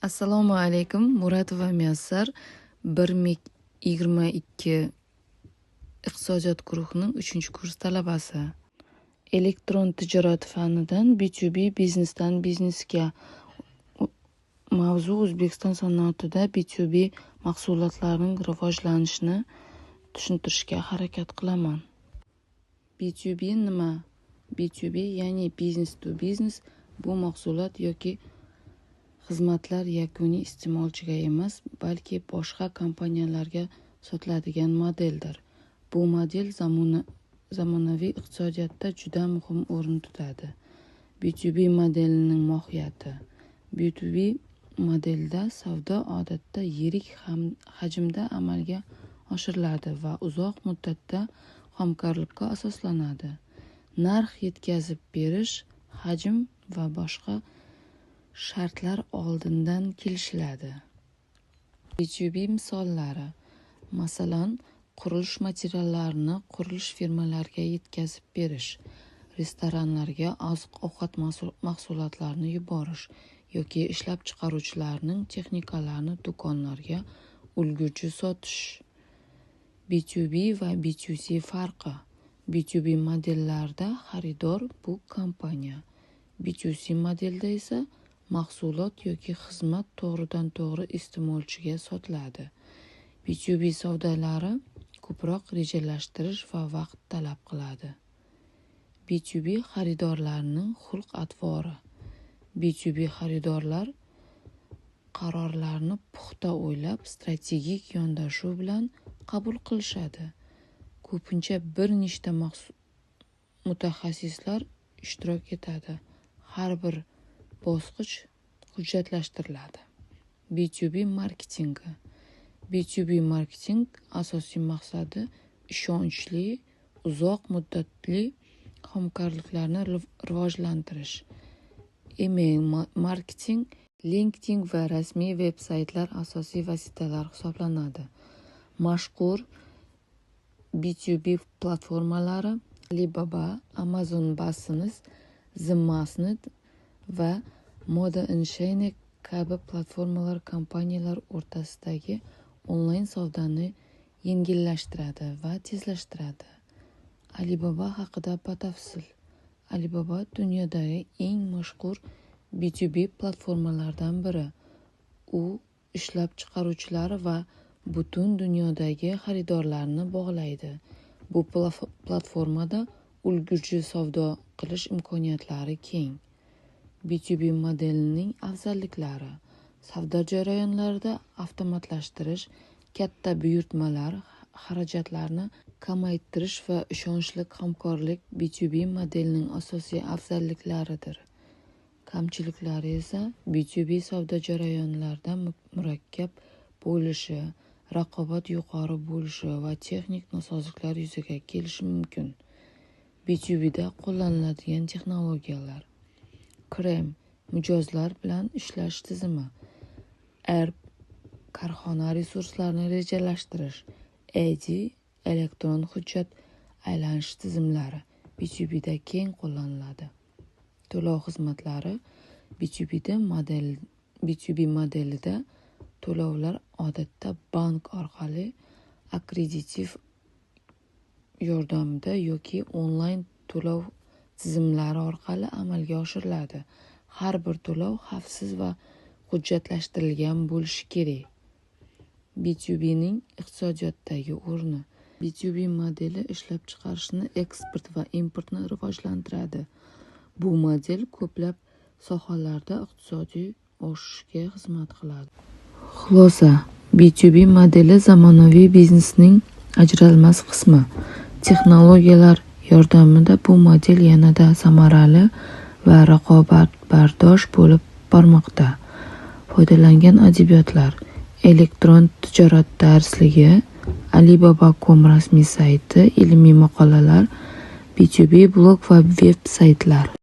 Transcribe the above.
Assalomu alaykum, Muratova Muyassar, 1 22 iqtisodiyot guruhining 3-kurs talabasi. Elektron tijorat fanidan B2B, biznesdan biznesga. Mavzu: O'zbekiston sanoatida B2B mahsulotlarining rivojlanishini tushuntirishga harakat qilaman. B2B nima? B2B, ya'ni business to business, bu mahsulot yoki xizmatlar yakuniy iste'molchiga emas, balki boshqa kompaniyalarga sotiladigan modeldir. Bu model zamonaviy iqtisodiyotda juda muhim o'rin tutadi. B2B modelining mohiyati. B2B modelda savdo odatda yirik hajmda amalga oshiriladi va uzoq muddatda hamkorlikka asoslanadi. Narx, yetkazib berish, hajm va boshqa shartlar oldindan kelishiladi. B2B misollari: masalan, qurilish materiallarini qurilish firmalariga yetkazib berish, restoranlarga oziq-ovqat mahsulotlarini yuborish yoki ishlab chiqaruvchilarning texnikalarini do'konlarga ulgurji sotish. B2B va B2C farqi. B2B modellarda xaridor bu kompaniya. B2C modelda esa mahsulot yoki xizmat to'g'ridan-to'g'ri iste'molchiga sotiladi. B2B savdolari ko'proq rejalashtirish va vaqt talab qiladi. B2B xaridorlarining xulq-atvori. B2B xaridorlar qarorlarni puxta o'ylab, strategik yondashuv bilan qabul qilishadi. Ko'pincha bir nechta mutaxassislar ishtirok etadi. Har bir bosqich hujjatlashtiriladi. B2B marketingi. B2B marketing asosiy maqsadi ishonchli, uzoq muddatli hamkorliklarni rivojlantirish. Email marketing, LinkedIn va rasmiy veb saytlar asosiy vositalar hisoblanadi. Mashhur B2B platformalari: Alibaba, Amazon Business, The va Moda&Shine kabi platformalar kompaniyalar o'rtasidagi onlayn savdoni yengillashtiradi va tezlashtiradi. Alibaba haqida batafsil. Alibaba dunyodagi eng mashhur B2B platformalardan biri. U ishlab chiqaruvchilar va butun dunyodagi xaridorlarni bog'laydi. Bu platformada ulgurji savdo qilish imkoniyatlari keng. B2B modelining afzalliklari: savdo jarayonlarida avtomatlashtirish, katta buyurtmalar, xarajatlarni kamaytirish va ishonchli hamkorlik B2B modelining asosiy afzalliklaridir. Kamchiliklari esa B2B savdo jarayonlarida murakkab bo'lishi, raqobat yuqori bo'lishi va texnik nosozliklar yuzaga kelishi mumkin. B2Bda qo'llaniladigan texnologiyalar: CRM, mijozlar bilan ishlash tizimi, ERP, korxona resurslarini rejalashtirish, EDI, elektron hujjat aylanishi tizimlari B2Bda keng qo'llaniladi. To'lov xizmatlari. B2B modelida to'lovlar odatda bank orqali, akkreditiv yordamida yoki onlayn to'lov tizimlari orqali amalga oshiriladi. Har bir to'lov xavfsiz va hujjatlashtirilgan bo'lishi kerak. B2Bning iqtisodiyotdagi o'rni. B2B modeli ishlab chiqarishni, eksport va importni rivojlantiradi. Bu model ko'plab sohalarda iqtisodiy oshishga xizmat qiladi. Xulosa: B2B modeli zamonaviy biznesning ajralmas qismi. Texnologiyalar yordamida bu model yanada samarali va raqobatbardosh bo'lib bormoqda. Foydalangan adabiyotlar: Elektron tijorat darsligi, Alibaba.com rasmiy sayti, ilmiy maqolalar, B2B blog va veb saytlar.